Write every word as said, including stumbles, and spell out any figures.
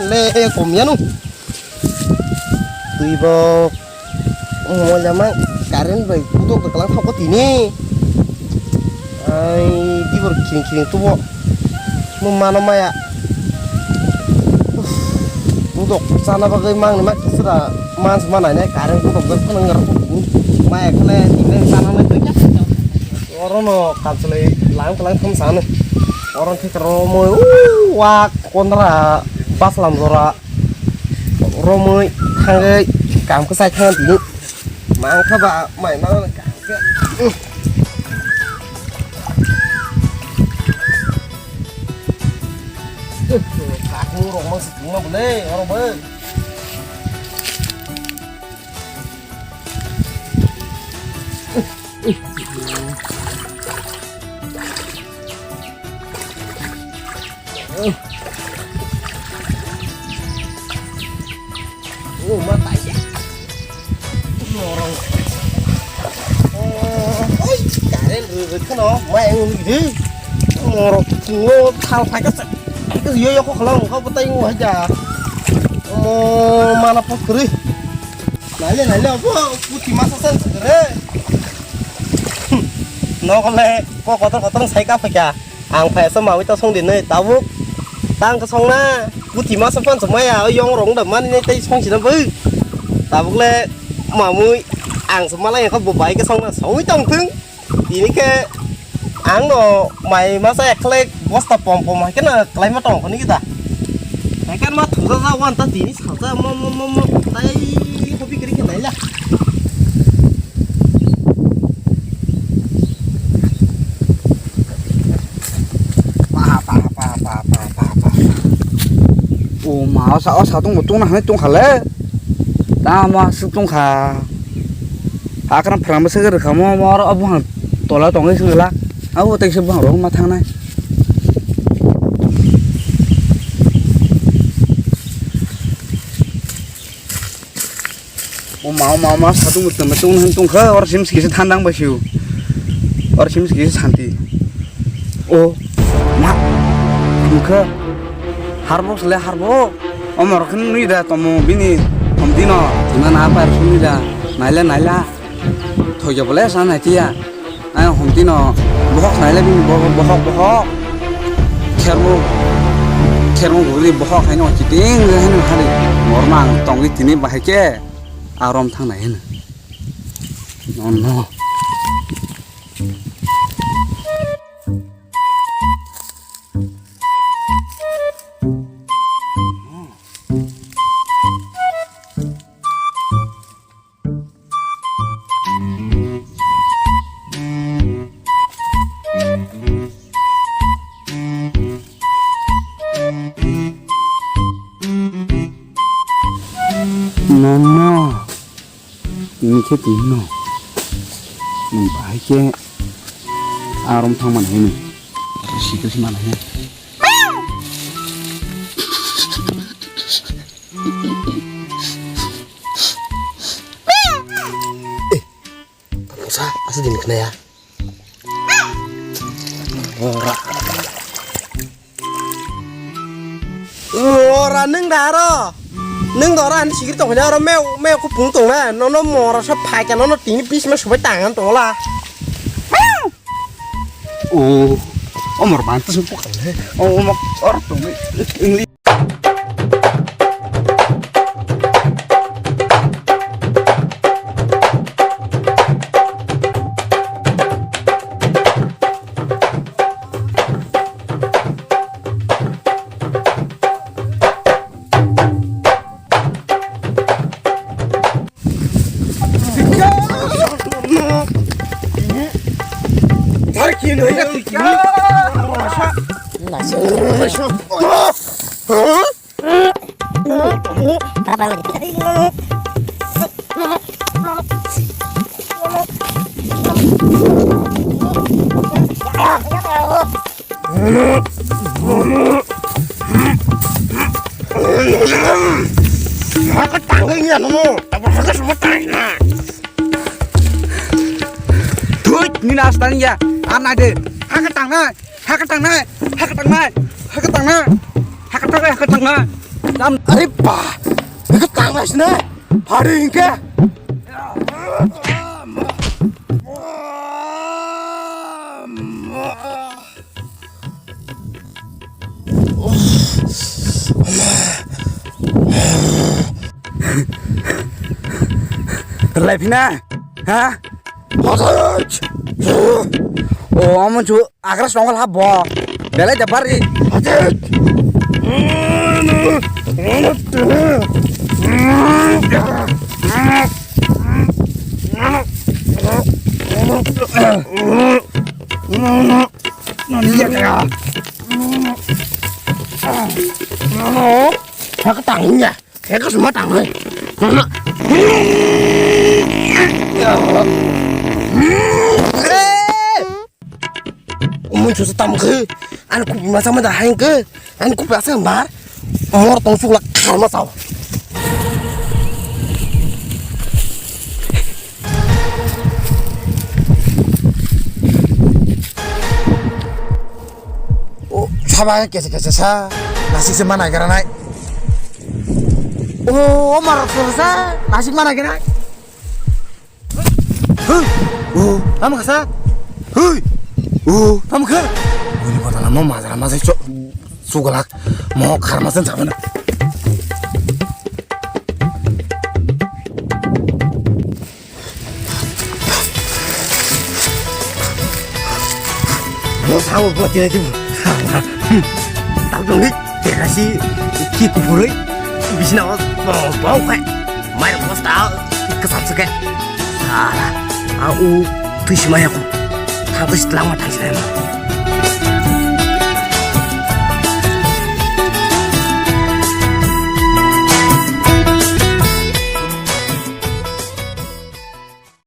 Le, kom yanu. Twi bo moila ma current bai budok da kalang thok tini. Ai, dibor khiring khiring tubo. Mo mano maya. Uff, budok chana bagwi mangni ma kisra mans manai nai current budok da phano ngar thok tini. Maya khale tini chana nai twi. Oro no kalchwlwi lang kalang tham sano. Oro thik romwi, u, wak kondra baslam jora romwi thangwi kam kwchai thang tini. Mangkha ba mai ma kam khe. Kakung rok mang si tungma bole oro bai. Oh, ma tai ya. Norong. Oh, oi, karen rwrwk kheno, mai ang ngi de. Norok kingo thal phai ka sa. Ka yo yo ko khala ko tai ngo haja. Oh, mana po kri. Naile, naile, obo puthi masa san re. Nokole ko kotor kotor sai ka phai ka. Ang phai sa mawi ta song din nei tabuk. Tang ka song na. Puthi masa pan sa maya yong rong da mani nei tai song sina bu. Tabuk le mamui ang sa malai ko bo bai ka song na song tong thung. Tini khe ang no mai masa ekhlai bosta pom pom hai kheno khlai ma tong khoni kita. Hai kan ma thuja ja wan ta tini salsa mo mo mo mo tai hobi kiri khe naila. Pa pa pa pa pa pa pa. O ma o sa o sa tung tung na hai tung khale. Ta ma su tung kha. Hakran phrang bwswk rwkha mo, mo oro o buphang tola tongwi swngla. Abo tei kisa buphang rok ma thangnai. O ma, o ma, o ma, satung mutung mutung hin tongkha, oro sim sikisa thandang bai siu. Oro sim sikisa santi. O ma, tongkha. Harbo sele harbo. O morok hin nui da tomo bini. Tomdino, tina na par suni da. Naila, naila. Thoiya bole sa nai tiya. Ai hom tino bohok naile bini bohok, bohok, bohok. Khermo, khermo guri bohok haino kiting haino hari. Morma ang tongwi tini bahai ke arom thang nai hino. Oh no. Nono, tini khe tini no, nwng bahai khe arom thang mani hino, sikil si mani hino. Musa, asa din kena ya. Ora. Ora neng da aro. Neng da ora ani sikir tong aro meu meu ku pung tong na. Nono mora sa phai ka nono tini pis ma subai tangan tong la. O, o mor ban tu sung pokal he. O, o mor or tong. Haka tangwi ya nono, abo haka sumo tangwi na. Thut, nina astani ya, anai de. Haka tangnai, haka tangnai, haka tangnai, haka tangnai, haka tangnai, haka tangnai. Tam, are ba, itu tanglas na, hari hingke. Lai phina, ha? O, omo chu agra songol ha bo. Belai da bari. Hakatang ya. Kaya ka suma tang hai. Umun susu tam ke. An kupi masa mada hai ke. An kupi asa bar. Mor tong sukla khar ma sao. O, saba kese kese sa, nasik se mana gara nai. O, o marok se sa, nasik mana gara nai. Hui, o, tamo kasa. Hui, o, tamo kha. Uni botala mo majra majai chok. Sugalak, mo kharma sen sabana. Mo sabo bo tira tibu. Tabdongni terasi ki kupuroi. Bisina os bau bau kai. Mai bosta kesam seke. Sala, au tuismaya ko. Thang tuis lama thang sila ma.